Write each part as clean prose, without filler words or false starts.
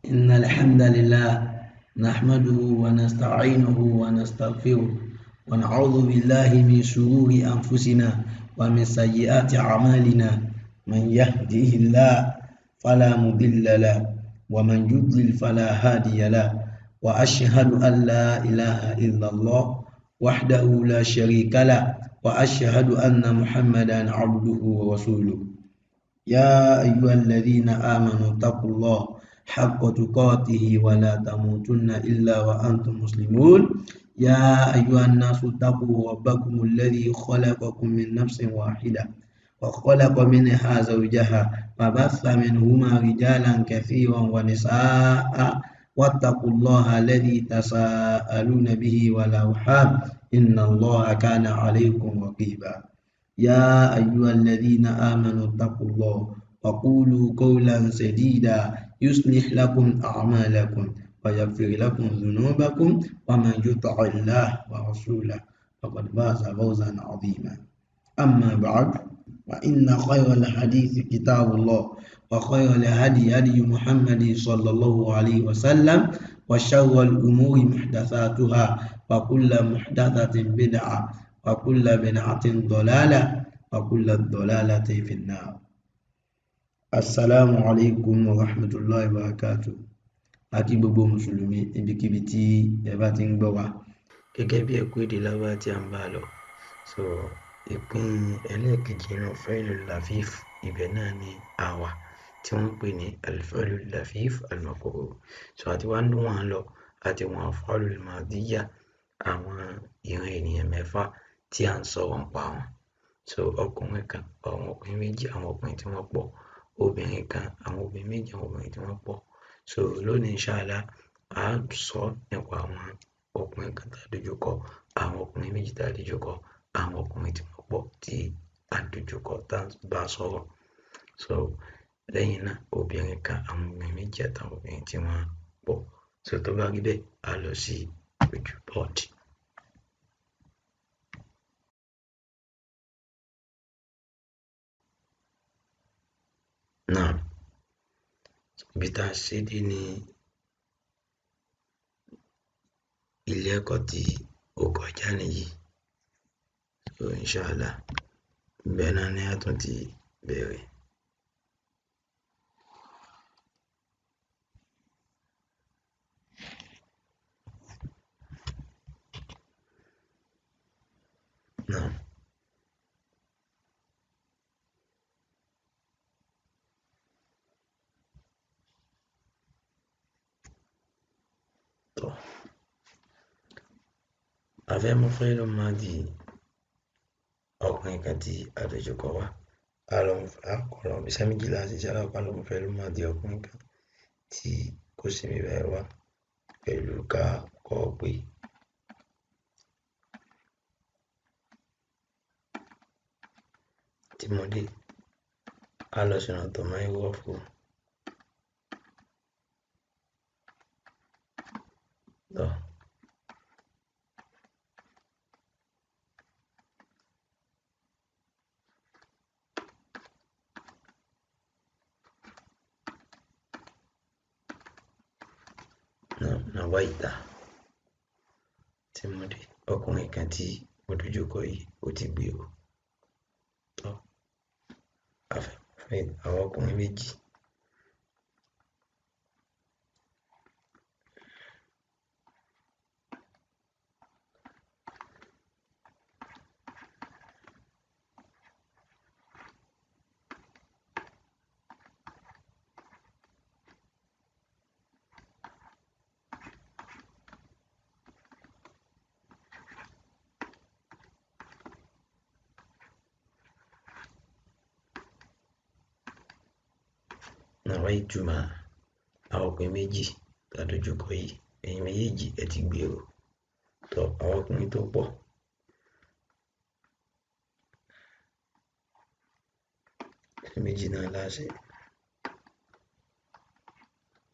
إن الحمد لله نحمده ونستعينه ونستغفره ونعوذ بالله من شرور أنفسنا ومن سيئات أعمالنا، من يهده الله فلا مضل له ومن يضلل فلا هادي له، وأشهد أن لا إله إلا الله وحده لا شريك له، وأشهد أن محمدا عبده ورسوله. يا أيها الذين آمنوا اتقوا الله حق تقاته ولا تموتن إلا وأنتم مسلمون. يا أيها الناس اتقوا ربكم الذي خلقكم من نفس واحدة وخلق منها زوجها وبث منهما رجالا كثيرا ونساء، واتقوا الله الذي تساءلون به والأرحام إن الله كان عليكم رقيبا. يا أيها الذين آمنوا اتقوا الله وقولوا قولا سديدا يصلح لكم أعمالكم ويغفر لكم ذنوبكم، ومن يطع الله ورسوله فقد فاز فوزا عظيما. أما بعد، فإن خير الحديث كتاب الله، وخير الهدي هدي محمد صلى الله عليه وسلم، وشر الأمور محدثاتها، وكل محدثة بدعة، وكل بدعة ضلالة، وكل الضلالة في النار. Assalamu alaikum wa rahmatullahi wa barakatuh. A kí gbogbo Mùsùlùmí ibikíbi tí ẹ bá ti ń gbọ́ wa. Gẹ́gẹ́ bí ẹ̀kọ́ èdè Lárúbáwá tí a ń bá lọ. So ìpín ẹlẹ́ẹ̀kejì nínú Fi'lul Lafif, ibẹ̀ náà ni àwa tí wọ́n ń pè ní Al-Fi'lul Lafif Al-Maqrur. So àti wá ń dún wọn lọ àti wọn Af'alul Madiyya, àwọn ìran ènìyàn mẹ́fà tí à ń sọ̀rọ̀ ń pa wọn. So ọkùnrin kan, àwọn ọkùnrin méjì, àwọn ọkùnrin tí wọ́n pọ̀, obìnrin kan, àwọn obìnrin méjì, àwọn obìnrin tí wọ́n pọ̀. So lónìí inshallah, a sọ nípa àwọn ọkùnrin kan tá a dojúkọ, àwọn ọkùnrin méjì tá a dojúkọ, àwọn ọkùnrin tí wọ́n pọ̀ tí a dojúkọ tá a bá sọ̀rọ̀. So lẹ́yìn náà, obìnrin kan, àwọn obìnrin méjì àtàwọn obìnrin tí wọ́n pọ̀. So tó bá rí bẹ́ẹ̀, a lọ sí ojú bọ́ọ̀dì. Náà, ibi tá a ṣe dé ní ilé ẹ̀kọ́ tí ó kọjá nìyí. So inshallah, ibẹ̀ náà ni a tún ti bẹ̀rẹ̀. Náà. Tọ́. A fẹ́ mú Fi'lul Madi ọkùnrin kan tí a dojúkọ wá. A lọ a kọ̀rọ̀ iṣẹ́ méjì láti ṣe alákọ̀ọ́ lọ mú Fi'lul Madi ọkùnrin kan tí kò sí mi báyìí wá pẹ̀lú ká kọ́ pé tí mo dé a lọ sínú tọ̀mọ́ ìwọ́fù. Tọ́. Nawaita tí mo dé ọkùnrin kan tí mo dojúkọ yìí ó ti gbèrò. Tọ́. A fẹ́ àwọn ọkùnrin méjì. Nawaituma, àwọn ọkùnrin méjì tá a dojúkọ yìí, ẹ̀yin méjèèjì ẹ ti gbèrò. Tọ́, àwọn ọkùnrin tó pọ̀. Ẹni méjì náà láṣẹ.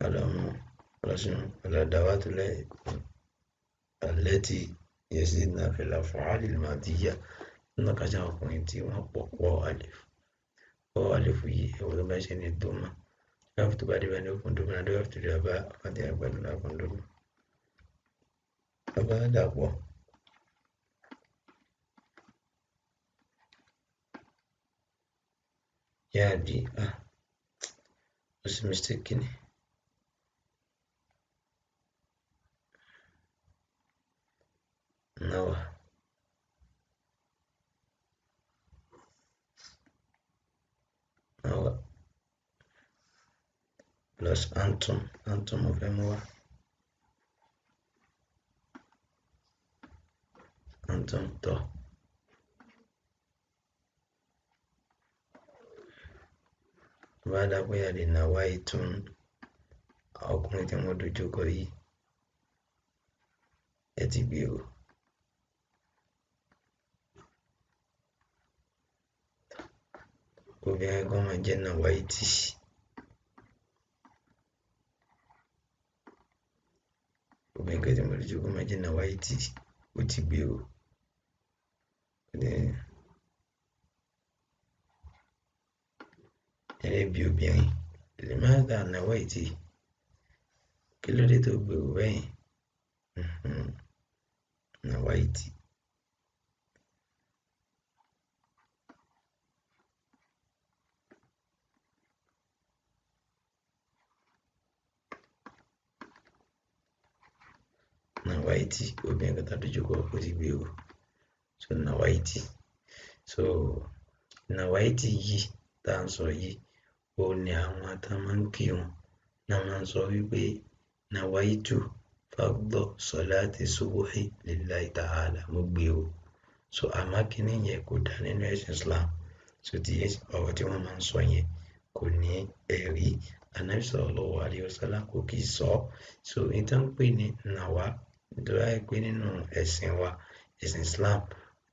Àlọ́mú lọ́sùn àlọ́dàwátú allati yazidna fil af'alil madiyya. Nínú kájà ọkùnrin tí wọ́n pọ̀ wọ́ alif. Wọ́ alif yìí, ẹ̀wọ̀n tó bá ṣe ní dọ́mà. Káf tó bá dé bá ní ó fún dómà, káf tó dé bá fàtíà pẹ̀lú á fún dómà. Tá bá dàpọ̀, yá di ó sì mistake ni. Nawa nawa plus antum, antum mo fẹ́ mú wá, antum tọ́. Bá dàpọ̀ yá di nawaitun, ọkùnrin tí wọ́n dojú kọ yìí ẹ ti gbèrò. Obìnrin kan máa jẹ́ nawaiti. Obìnrin kan tí mo dojú kọ máa jẹ́ nawaiti, ó ti gbèrò. Gẹ́gẹ́ bí obìnrin, limadha nawaiti, kí ló dé tó gbèrò bẹ́yẹn? Nawaiti. Nawaiti, obìnrin kan tá dojú kọ ó ti gbèrò. So nawaiti. So nawaiti yìí tá à ń sọ yìí, òun ni àwọn tá máa ń kírun náà máa ń sọ wípé nawaitu fardhu salati subuhi lillahi ta'ala, mo gbèrò. So àmọ́ kíní yẹn kò dá nínú ẹ̀sìn Islam. So ti ọ̀rọ̀ tí wọ́n máa ń sọ yẹn kò ní ẹ̀rí. Ànábì sallallahu alayhi wa sallam kò kì í sọ. So ní tá ń pè ní nàwa, nítorí àìpé nínú ẹ̀sìn wa, ẹ̀sìn Islam,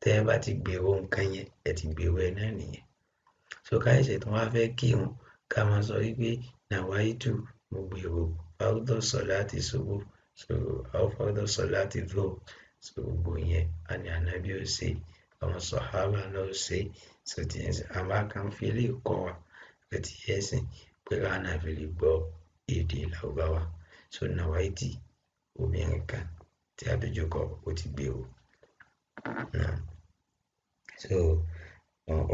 tẹ́ ẹ bá ti gbèrò nǹkan yẹn, ẹ ti gbèrò ẹ náà nìyẹn. So ká ẹ̀ṣẹ̀ tí wọ́n á fẹ́ kírun, ká máa sọ wípé nawaitu, mo gbèrò fardhu salati subuh, so aw fardhu salati dhuhr. So gbogbo yẹn a ní Ànábì ó ṣe, àwọn sàhábà náà ó ṣe. So ti yẹn sìn, àmọ́ a kàn fi eléyìí kọ́ wa, ó ti yé sìn, pé káwa náà fi lè gbọ́ èdè Lárúbáwá. So nawaiti, obìnrin kan tí a dojú kọ ó ti gbèrò. Naam. So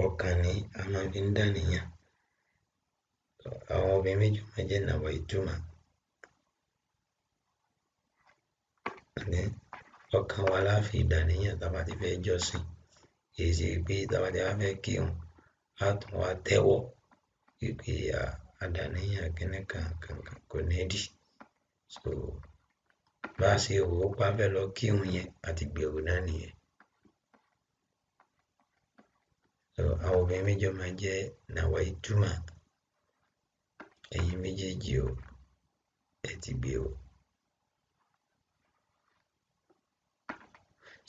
ọkàn ni a máa fi ń dàníyàn. Àwọn obìnrin méjì máa jẹ́ nawaituma. Ní ọkàn wa la fi dàníyàn tá bá ti fẹ́ jọ́sìn. Kì í ṣe pé tá bá ti wá fẹ́ kírun, á tún wá tẹ́wọ́ wípé àdàníyàn kíní kan kankan kò ní dì. So bá ṣe rò ó pa fẹ́ lọ kírun yẹn, a ti gbèrò náà nìyẹn. So àwọn obìnrin méjì máa jẹ́ nawaituma. Ẹ̀yin méjèèjì o, ẹ ti gbèrò.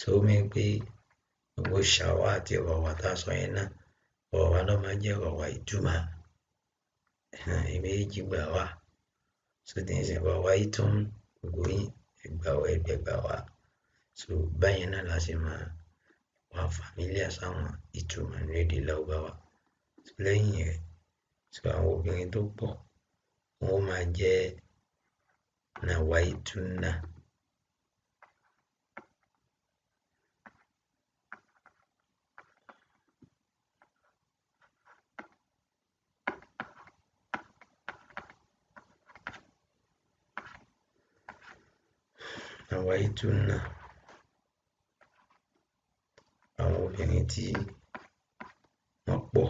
So ó mean pé gbogbo ṣàwá àti rọ̀wà tá a sọ yẹn náà, rọ̀wà náà máa jẹ́ rọ̀wà ìtumà. Ẹ̀yin méjèèjì gbà wá. So tí ń sìn rọ̀wà ìtum, gbogbo yín ẹgbà wá, ẹgbẹgbà wá. So báyẹn náà la ṣe máa wà familiar sáwọn ìtumọ̀ ní èdè Lárúbáwá. So lẹ́yìn rẹ̀, so àwọn obìnrin tó pọ̀, wọ́n máa jẹ́ nawaituna. Nawaituna. Àwọn obìnrin tí wọ́n pọ̀.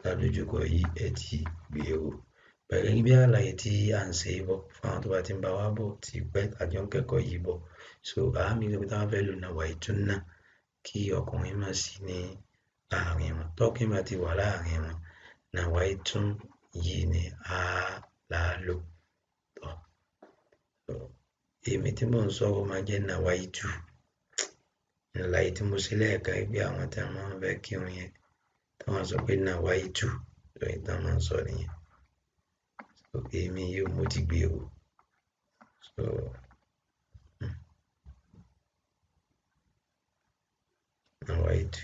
Tá dojú kọ yìí ẹ ti gbèrò. Pẹ̀lú bí àlàyé tí à ń ṣe bọ̀ fún àwọn tó bá ti ń bá wa bọ̀ tí pẹ́ àjọ ń kẹ́kọ̀ọ́ yìí bọ̀. So àmì ìlú tí wọ́n fẹ́ lò nawaituna kí ọkùnrin má sí ní àárín wọn. Tọkùnrin bá ti wà láàárín wọn, nawaitun yìí ni a là lò. Tọ́. So èmi tí mò ń sọ̀rọ̀ máa jẹ́ nawaitu. Àlàyé tí mo ṣe lẹ́ẹ̀kan wípé àwọn tí wọ́n máa ń fẹ́ kírun yẹn, tí wọ́n sọ pé nawaitu, lóyún tí wọ́n máa ń sọ nìyẹn. So èmi yóò mo ti gbèrò. So nawaitu.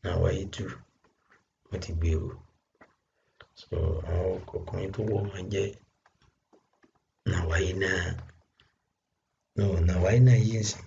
Nawaitu, mo ti gbèrò. So àwọn ọkùnrin tó wọ̀ máa jẹ́ Nawaina. No, Nawaina yìí ń sìn.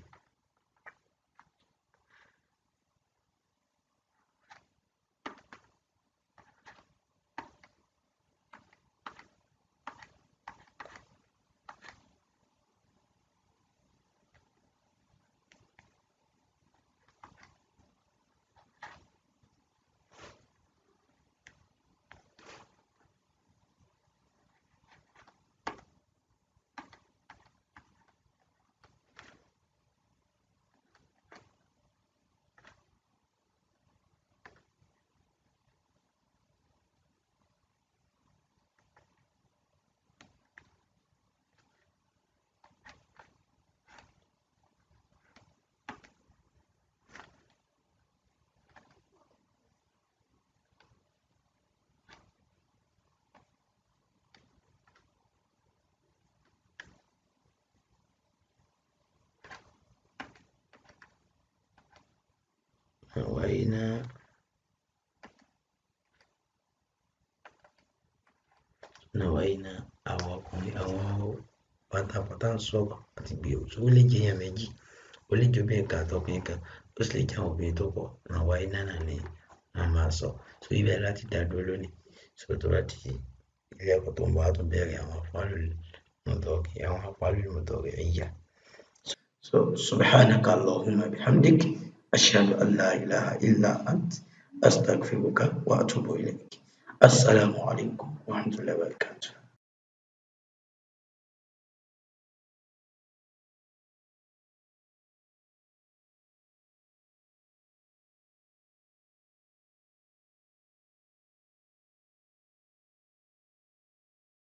Nawaina, Nawaina, àwọn ọkùnrin, àwọn pátápátá ń sọ̀rọ̀ àti gbèrò. So ó lè jẹ́ èèyàn méjì, ó lè jẹ́ obìnrin kan àtọkùnrin kan, ó sì lè jẹ́ àwọn obìnrin tó pọ̀. Nawaina náà ni wọ́n máa sọ. So ibẹ̀ láti dá dúró lónìí. So tó bá di ilé ẹ̀kọ́ tó ń bọ̀, á tún bẹ̀rẹ̀ àwọn af'alul mudari, àwọn af'alul mudari'iyya. So subhanaka Allahumma bihamdik, ashhadu an la ilaha illa ant, astaghfiruka wa atubu ilayk. Assalamu alaikum wa rahmatullahi wa barakatuh.